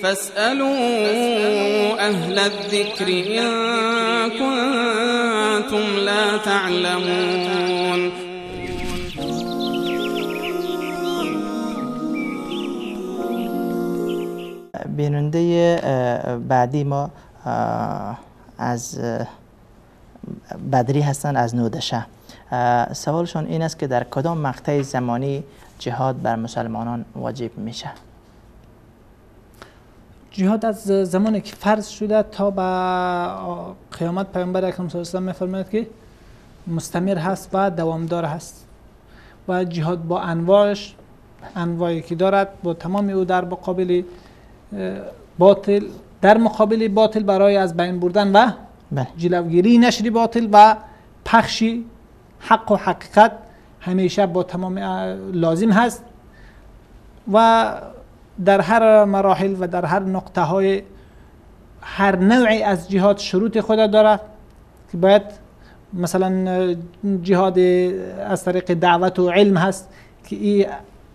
فاسألوا أهل الذكر إن كنتم لا تعلمون. بیننده بعدی ما از بدری هستند، از نودشه. سوالشون این است که در کدام مقطع زمانی جهاد بر مسلمانان واجب میشه؟ جهاد از زمانی که فرض شده تا به قیامت، پیامبر اکرم صلی الله علیه و آله میفرماید که مستمر هست و دوامدار هست و جهاد با انواعش، انواعی که دارد، با تمام او در مقابل باطل، در مقابل باطل برای از بین بردن و جلوگیری نشر باطل و پخش حق و حقیقت همیشه با تمام لازم هست و در هر مراحل و در هر نقطه های هر نوعی از جهاد شروط خود دارد که باید مثلا جهاد از طریق دعوت و علم هست که این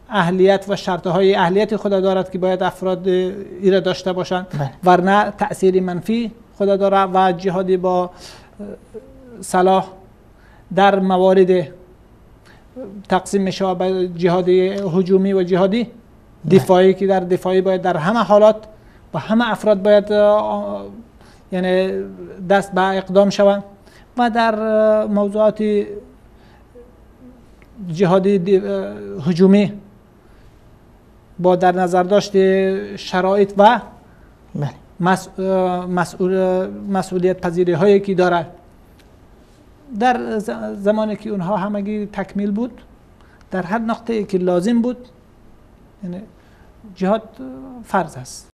اهلیت و شرطهای اهلیت خود دارد که باید افراد ای را داشته باشند، ورنه تأثیر منفی خود دارد. و جهاد با سلاح در موارد تقسیم میشه به جهاد هجومی و جهادی دفاعی که در دفاعی باید در همه حالات و همه افراد باید یعنی دست به اقدام شوند و در موضوعات جهادی هجومی با در نظر داشت شرایط و مسئولیت پذیری هایی که دارد، در زمانی که اونها همگی تکمیل بود، در هر نقطه‌ای که لازم بود، یعنی جهاد فرض است.